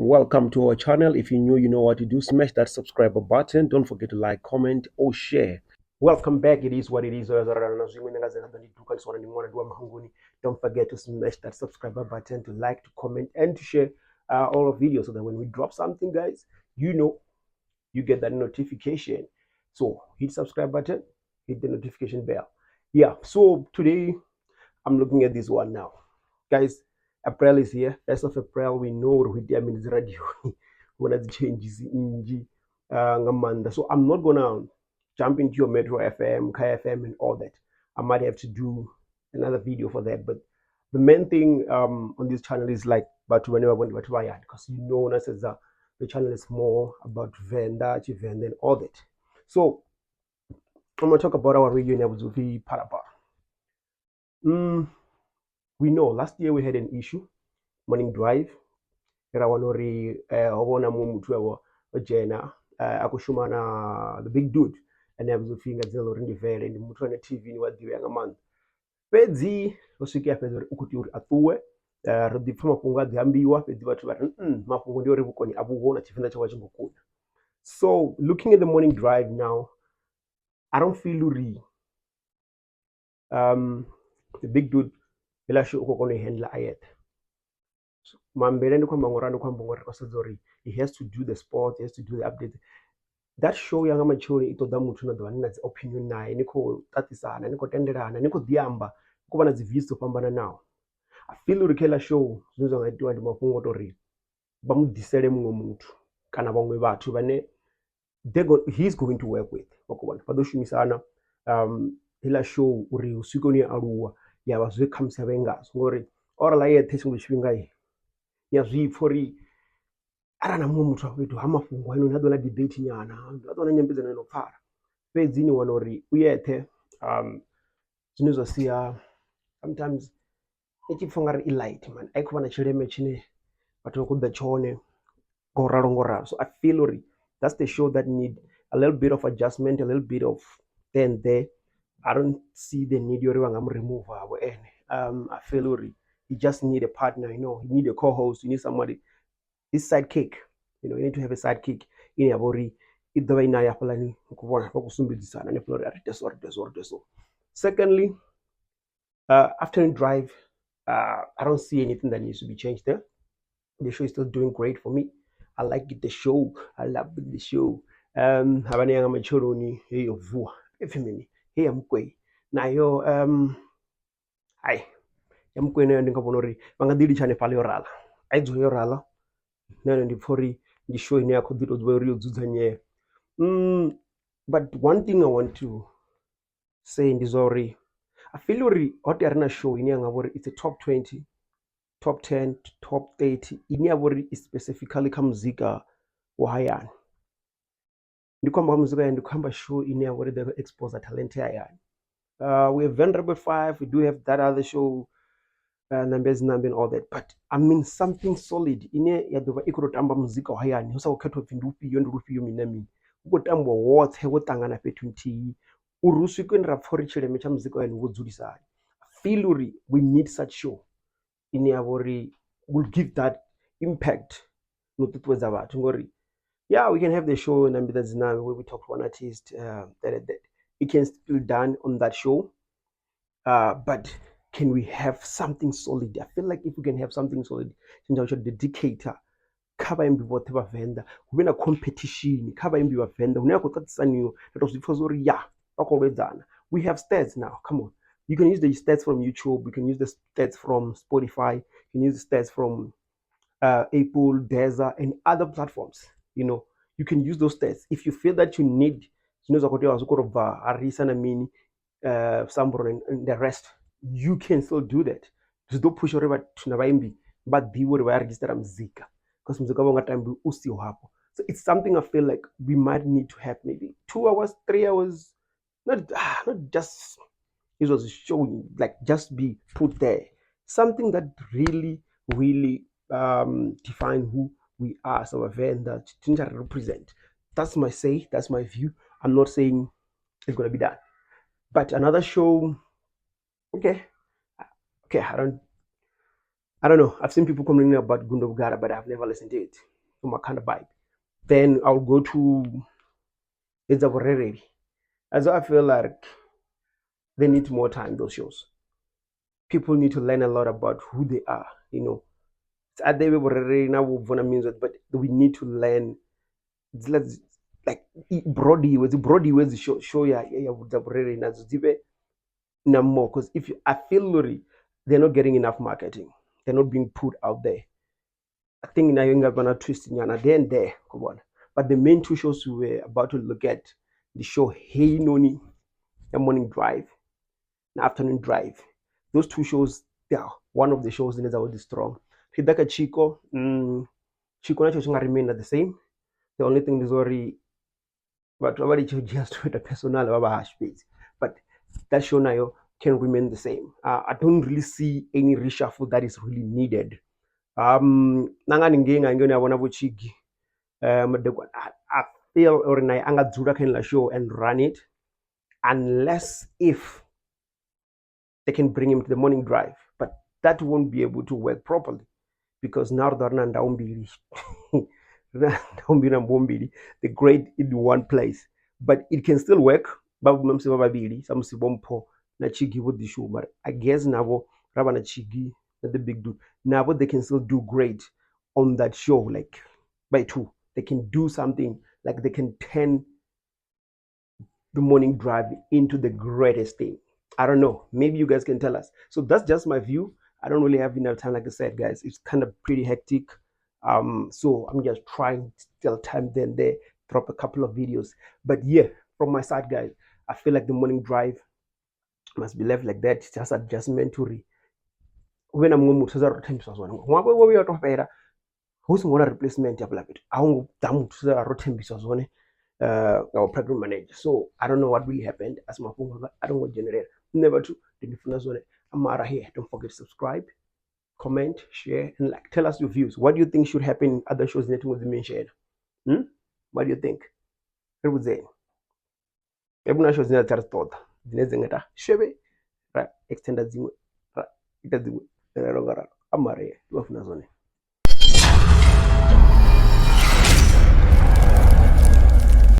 Welcome to our channel. If you're new, you know what to do. Smash that subscribe button. Don't forget to like, comment or share. Welcome back. It is what it is. Don't forget to smash that subscribe button, to like, to comment and to share all our videos, so that when we drop something, guys, you know, you get that notification. So hit subscribe button, hit the notification bell. Yeah, so today I'm looking at this one now. Guys, April is here. 1st of April, we know uri itea mini dzi radio hu na dzi changes nnzhi nga maanḓa. So I'm not gonna jump into your Metro FM, Kaya FM and all that. I might have to do another video for that. But the main thing on this channel is like vhathu vhane vha vhone vhathu vha hayani, because you know na sedza the channel is more about Venda, Tshivenda and all that. So I'm gonna talk about our radio ine ya vhidzwa upfi Phalaphala. We know last year we had an issue, morning drive. Ra wana uri ho vha hu na muṅwe muthu we o dzhena a khou shuma na the big dude ane a vhidzwa upfi nga dzina ḽa uri ndi Vele, ndi muthu ane TV wa ḓivhea nga maanḓa. Fhedzi ho swika fhedza uri u khou tea uri a ṱuwe. Ro ḓi pfha mafhungo a ḓi ambiwa, fhedzi vhathu vha ri mafhungo ndi uri vhukoni a vhuho na Tshivenḓa tshawe a tshi ngo kuna. So looking at the morning drive now, I don't feel uri the big dude heiḽa show u khou kona u i handle a yeṱhe. Maambele ndi khou amba ngoralo, ndi khou amba ngori ri khou sedza uri he has to do the sports, he has to do the updates. That show ya nga matsheloni i ṱoḓa muthu no ḓovha ni na dzi opinion naye, ni khou ṱaṱisana, ni khou tendelana, ni khou ḓi amba, hu khou vha na dzi views dzo fhambananaho. I feel uri kha heiḽa show zwine zwa nga itiwa ndi mafhungo o tori vha mu ḓisele muṅwe muthu kana vhaṅwe vhathu vhane they go, he's going to work with. Vha khou vhona vha ḓo shumisana heiḽa show uri hu swike hune ya aluwa ya vha zwe khamusi ya vha i ngazwo, ngori o rala yeṱhe tshiṅwe tshifhinga ni a zwi pfha uri arali na muṅwe muthu afho fhethu ha mafhungo hainoni ha ḓo na debate nyana, ha ḓo na nyambedzano yo no pfhala, fhedzi ni wana uri u yeṱhe, zwine zwa sia sometimes ni tshi pfha ungari i light man, a i khou vha na tshileme tshine vhathu vha khou ḓa tshone ngo ralo ngo ralo. So I feel uri that's the show that need a little bit of adjustment, a little bit of there and there. I don't see the need uri vha nga mu remove vho ene. I feel uri he just need a partner, you need a co-host, you need somebody, this sidekick, you need to have a sidekick ine ya vha uri i ḓo vha i nayo hafhaḽani, u khou vhona vha khou sumbedzisana hanefhaḽa uri a ri ite so, ri ite so, ri ite so. Secondly, afternoon drive, I don't see anything that needs to be changed there. The show is still doing great for me. I like it, the show. I love the show. Havha ni ya nga matsheloni heyi yo vuwa ipfhi mini heyi ya mukwei nayo, hai ya mukwei nayo ndi nga vhona uri vha nga ḓi litsha hanefhaḽa yo rala, a i dzule yo rala. Na yone ndi pfha uri ndi show ine ya khou ḓi tou ḓivha uri yo dzudzanyea. But one thing I want to say ndi zwa uri I feel uri ho tea ri na show ine ya nga vha uri it's a top 20, top 10, top 30, ine ya vha uri i specifically kha muzika wa hayani. Ndi khou amba kha muzika wa hayani, ndi khou amba show ine ya vha uri ḓo expose talent ya hayani. We have Venerable 5, we do have that other show, Nambe Nambe and all that, but I mean something solid ine ya ḓo vha i khou tou tamba muzika wa hayani hu sa khou khetha upfhi ndi ufhio, ndi lufhio, mini na mini, hu khou tambiwa woṱhe wo ṱangana fhethu nthihi uri hu swike hune ra pfha uri tshileme tsha muzika wa hayani wo dzulisa hani. I feel uri we need such show ine ya vha uri will give that impact no ṱuṱuwedza vhathu, ngori yeah, we can have the show Nambi Dzinambi where we talk to one artist, that it can still done on that show, but can we have something solid? I feel like if we can have something solid tshine tsha dedicate kha vhaimbi vhoṱhe vha Venḓa, hu vhe na competition kha vhaimbi vha Venḓa hune ha khou ṱaṱisaniwa, nda to zwi pfha uri ya vha khou lwedzana. We have stats now, come on, you can use the stats from YouTube, you can use the stats from Spotify, you can use the stats from Apple, Deezer and other platforms. You can use those stats if you feel that you need zwine zwa khou tea zwi khou tou bva harisa na mini, Samburu and the rest. You can still do that. Zwi ḓo phusha uri vhathu na vhaimbi vha ḓivhe uri vha ya redzhisitara muzika, because muzika vha nga tambi u siho hafho. So it's something I feel like we might need to have maybe 2 hours, 3 hours, not just it was a show, like just be put there, something that really really define who we are as our Venda tshine tsha represent. That's my say, that's my view. I'm not saying it's gonna be done, but another show, okay, I don't I don't know. I've seen people complaining about Gundo Bugara, but I've never listened to it. So my kind of vibe. Then I'll go to It's a As I feel like they need more time, those shows. People need to learn a lot about who they are, you know. A ḓivhe vhurereli na vhubvo na mini zwoṱhe, but we need to learn dziḽa like broadiwe dzi broadiwe dzi show, show ya dza vhurereli nadzo dzi vhe na more, because if you, I feel uri they're not getting enough marketing, they're not being put out there. I think nayo inga vha na twist nyana there and there khou vhona. But the main two shows we were about to look at, the show Hey Noni ya morning drive na afternoon drive, those two shows, they are one of the shows dzine dza vha dzi strong. Zwi ḓa kha Tshiko, Tshiko na tsho tshi nga remain the same. The only thing ndi zwa uri vhathu vha litshe u dzhia zwithu ita personal vha vha hashu fhedzi, but that show nayo can remain the same. I don't really see any reshuffle that is really needed. Na nga haningei nga ngei a vhona vho Tshigi madekwana, I feel uri naye a nga dzula kha iḽa show and run it, unless if they can bring him to the morning drive, but that won't be able to work properly because now ri ḓo ri na ndau mbili, ri na ndau mbili na mbuwo mbili, the great in one place, but it can still work. Vha musi vha vhavhili sa musi vho Mpho na Tshigi vho ḓi shuma, I guess navho ra vha na Tshigi na the big dude navho, they can still do great on that show. Like by two they can do something, like they can turn the morning drive into the greatest thing. I don't know. Maybe you guys can tell us. So that's just my view. I don't really have enough time, like I said, guys. It's kind of pretty hectic. So I'm just trying to still time then there, drop a couple of videos. But yeah, from my side, guys, I feel like the morning drive must be left like that. It's just adjustment to re hu vhe na muṅwe muthu sa ro thembiswa zwone ṅwaha wo vhuya to fhela hu songo na replacement ya fhaḽa fhethu, a hu ngo ḓa muthu sa ro thembiswa zwone nga program manager. So I don't know what really happened, a si mafhungo anga, a tho ngo dzhenelela nṋe. Vhathu ndi ni funa zwone. I'm out of here. Don't forget to subscribe, comment, share and like. Tell us your views. What do you think should happen in other shows dzine thingo dzi mention? What do you think? Ri vhudzeni. Maybe na show dzine dza ri ṱoḓa dzine dzi nga ita shebe ra extenda dziṅwe ra ita dziṅwe ralo nga ralo. Amare ndi vha funa zwone.